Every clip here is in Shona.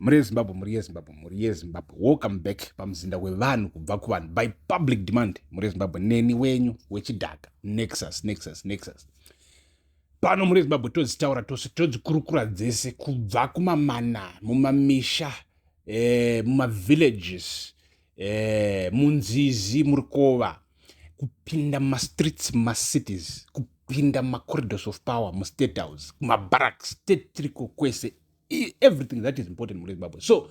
Mhuri yeZimbabwe, mhuri yeZimbabwe, mhuri yeZimbabwe, welcome back pamuzinda wevanhu kubva kuvanhu by public demand. Mhuri yeZimbabwe, neni wenyu wechidhaka, Nexus, Nexus, Nexus. Pano mhuri yeZimbabwe todzitaura tose, todzikurukura dzese kubva kumamana, mumamisha, mumavillages, munzizi, murikova, kupinda mumastreets, mumacities, kupinda mumacorridors of power, mustate house, kumabarracks, tetiriko kwese, everything that is important mhuri yeZimbabwe. So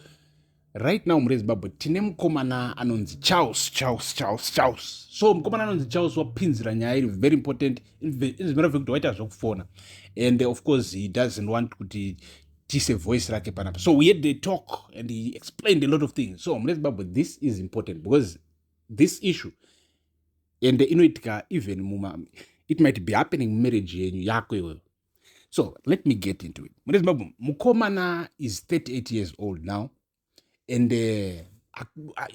right now, mhuri yeZimbabwe, tine mukomana anonzi Charles, Charles, Charles, Charles. So mukomana anonzi Charles wapinzira nyaya iri very important. As a matter of fact, waita zvokufona and of course he doesn't want kuti tise voice rake panapa. So we had a talk and he explained a lot of things. So mhuri yeZimbabwe, this is important because this issue and inoitika even muma, it might be happening mumarriage yenyu, yako iweyo. So let me get into it. Mhuri yeZimbabwe, mukomana is 38 years old now and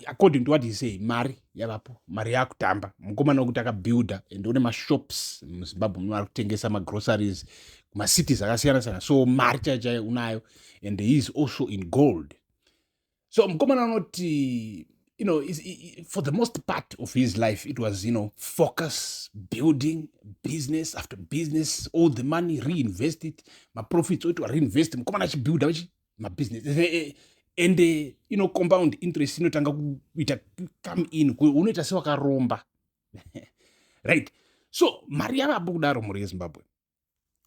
according to what he say, mari yavapo, mari yakutamba. Mukomana wekuti akabuilda and une mashops muZimbabwe muno, ari kutengesa magroceries kumacities akasiyana siyana. So mari chaiyo chaiyo unayo and he is also in gold. So mukomana anoti for the most part of his life it was focus, building business after business, all the money reinvest it, maprofits oitwa reinvest, mukomana achibuilda achi mabusiness and compound interest inotanga kuita come in, unoita sewakaromba, right? So mari yavapo kudaro, mhuri yeZimbabwe,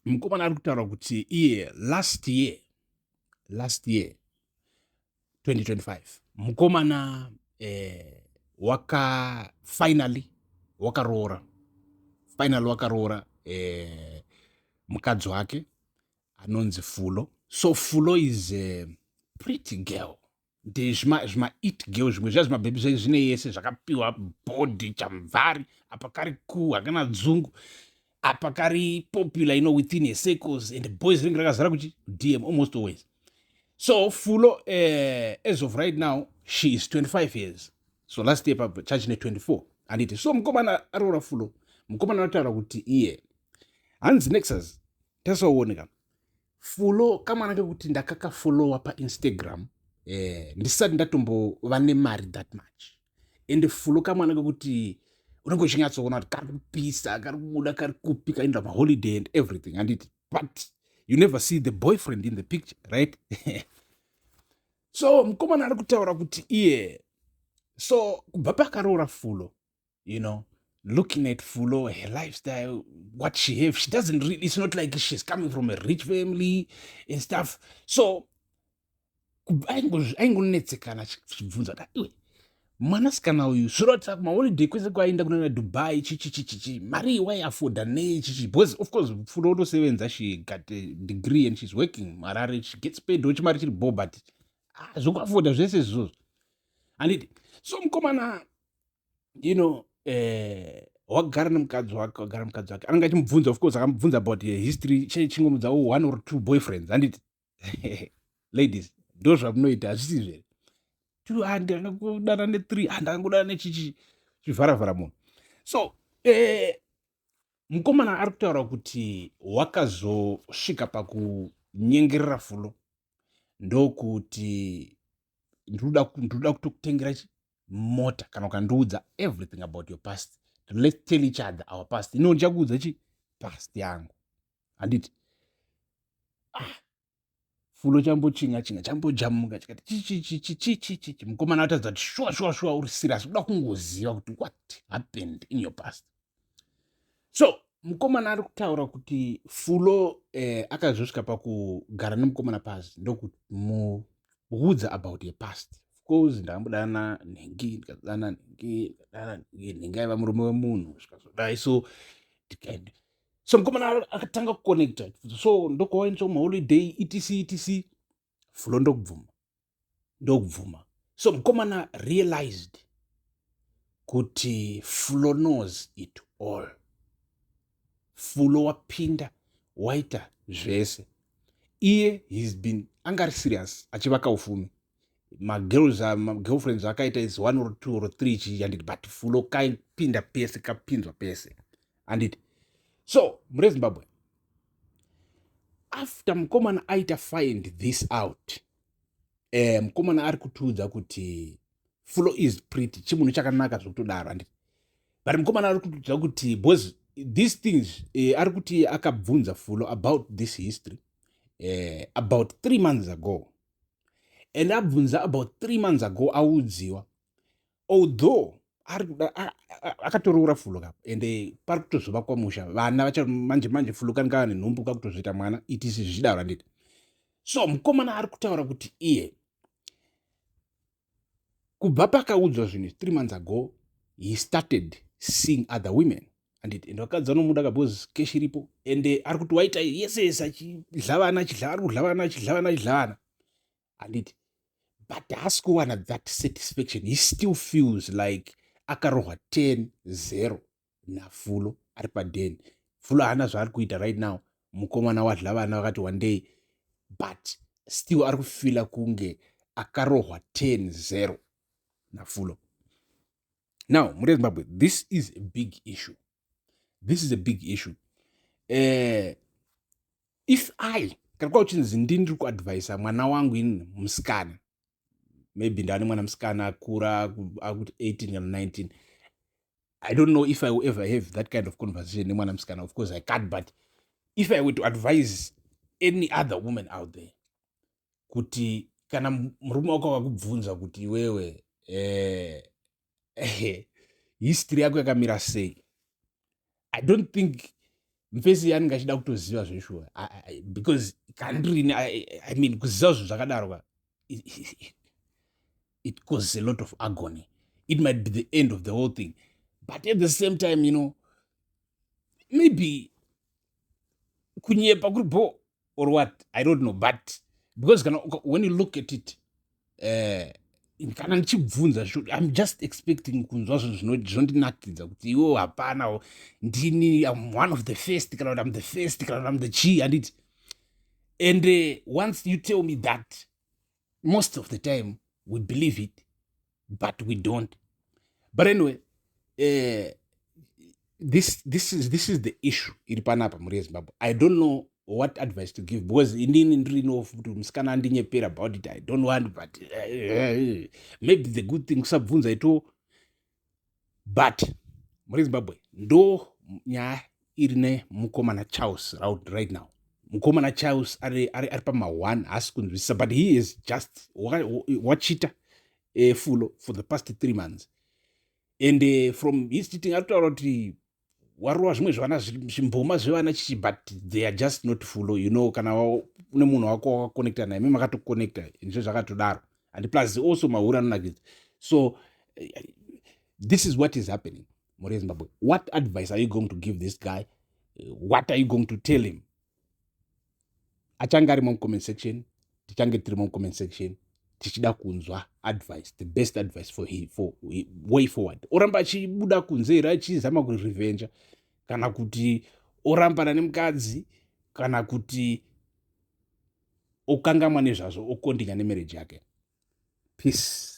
mukomana ari kutaura kuti iye last year 2025, mukomana waka finally wakaroora, finally wakaroora mukadzi wake anonzi Fulo. So Fulo is a pretty girl, ndezvima it girl, zvimwe zviya zvimabhebhi zve zvine yese zvakapiwa body chamvari apa, kari ku hakana dzungu apa, kari popular within her circles, and boys ringe rakazara kuchi DM almost always. So Fulo, as of right now she is 25 years. So last year chachine 24, handiti? So mukomana aroora Fulo. Mukomana anotaura kuti iye hanzi, "Nexus, tasaoneka Fulo kamwana kekuti ndakakafollowa paInstagram ndisati ndatombova nemari that much, and Fulo kamwana kekuti unenge uchinyatsoona kuti kari kupisa, kari kubuda, kari kupi, kaenda maholiday and everything, handiti? But you never see the boyfriend in the picture, right?" So mukomana ari kutaura kuti iye, so kubva pakaroora Fulo, looking at Fulo, her lifestyle, what she have, she doesn't really, it's not like she's coming from a rich family and stuff. So aingonetsekana achibvunza kuti, "Iwe, mwanasikana uyu zvirota kumaholiday kwese kwaenda kunana Dubai, chichichichichi, mari waiafforda nei chichi?" Because of course Fulo utosevenza, she got a degree and she's working Harare, she gets paid chimari chiri bo, but ah, zvokuafforda zvese izvozvo, handiti? So mukomana wagara nemukadzi wake, wagara nemukadzi wake, anenge achimubvunza. Of course akamubvunza about history, chingomudza one or two boyfriends, handiti? Ladies, ndo zvamunoita, hazvisi zvere? Two, handangodana nethree, handangodana nechichi, chivharavhara munhu. So mukomana ari kutaura kuti wakazosvika pakunyengerera Fulo ndokuti, "Ndinoda kutokutengera mota kana ukandiudza everything about your past. Let's tell each other our past. Ino ndichakuudza chi past yangu, handiti?" Ah, Fulo chambochinga chinga, chambojamuka, chikati chichichichichichichi. Mukomana atadza kuti shuwa shuwa shuwa uri serious, uda kungoziva kuti what happened in your past. So mukomana ari kutaura kuti Fulo akazosvika pakugara nemukomana pasi ndokumuudza about your past. Of course ndakambodana nhengi, ndikadana nhengi, ndikadana nhengi, nhengi aiva murume wemunhu, zvikazodai. So so mukomana akatanga kuconnecta, so ndokuwaendesa kumaholiday, etc etc. Fulo ndokubvuma, ndokubvuma. So mukomana realized kuti Fulo knows it all. Fulo wapinda, waita zvese. Iye he's been angari serious achivaka ufumi, magirls, magirlfriends akaita is one or two or three chii, handiti? But Fulo kaipinda pese, kapinzwa pese, handiti? So mune Zimbabwe, after mukomana aita find this out, Mukomana ari kutiudza kuti Fulo is pretty, chimunhu chakanaka zvokutodaro, handiti? But mukomana ari kutiudza kuti because these things, ari kuti akabvunza Fulo about this history about 3 months ago, and abvunza about 3 months ago, audziwa, although ari akatoroora Fulo kapo, ende pari kutozovakwa musha, vana vacha manje manje. Fulo kanenge ava nenhumbu, kakutozoita mwana, itisi zvichidaro, handiti? So mukomana ari kutaura kuti iye kubva pakaudzwa zvinhu 3 months ago, he started seeing other women, anditi? Ende vakadzi vanomuda because cash iripo. Ende ari kuti waita yese yese, achidla vana, achidla, ari kudla vana, achidla vana, achidla vana, handiti? But haasi kuwana that satisfaction. He still feels like akarohwa 10-0 naFulo ari padeni. Fulo haana zvaari kuita right now. Mukomana wadla vana vakati one day, but still ari kufeela kunge akarohwa 10-0 naFulo. Now, muri Zimbabwe, this is a big issue. This is a big issue. If I kana kwa uchinzi ndini ndiri kuadvisa mwana wangu ini musikana, maybe ndane mwana musikana akura, akuti 18 kana 19, I don't know if I will ever have that kind of conversation nemwana musikana. Of course I can't. But if I were to advise any other woman out there kuti kana murume wako akakubvunza kuti iwewe, history yako yakamira sei, I don't think mufesi anenge achida kutoziva zveshuwa, because kandirini, I mean, kuziva zvinhu zvakadaro ka, it causes a lot of agony. It might be the end of the whole thing. But at the same time, maybe kunyepa kuri bo or what, I don't know. But because kana when you look at it, kana ndichibvunza, I'm just expecting kunzwa zvinhu zvinondinakidza kuti iwo hapana, ndini, I'm one of the first, kana kuti I'm the first, kana kuti I'm the chi, handiti? And once you tell me that, most of the time we believe it, but we don't. But anyway, this is the issue iri panapa, muri yeZimbabwe. I don't know what advice to give, because inini ndiri kuti musikana andinyepera about it, I don't want. But maybe the good thing kusabvunza ito. But muri Zimbabwe, ndo nyaya iri nemukomana Charles right now. Mukomana Charles ari pama1, haasi kunzwisisa, but he is just wachita Fulo for the past 3 months, and from his cheating, ari kutaura kuti warova zvimwe zvana, zvimboma zvevana chichi, but they are just not Fulo. Kana une munhu wako wakaconnecta naye, makatoconnecta, ndizvo zvakatodaro. And plus also mahuri anonakidza. So this is what is happening, muri Zimbabwe. What advice are you going to give this guy? What are you going to tell him? Achange arimo mucomment section, tichange tirimo mucomment section tichida kunzwa advice, the best advice for he, way forward. Oramba achibuda kunze here achizama kurevenja, kana kuti orambana nemukadzi, kana kuti okangamwa nezvazvo, ocontinue nemarriage yake? Peace.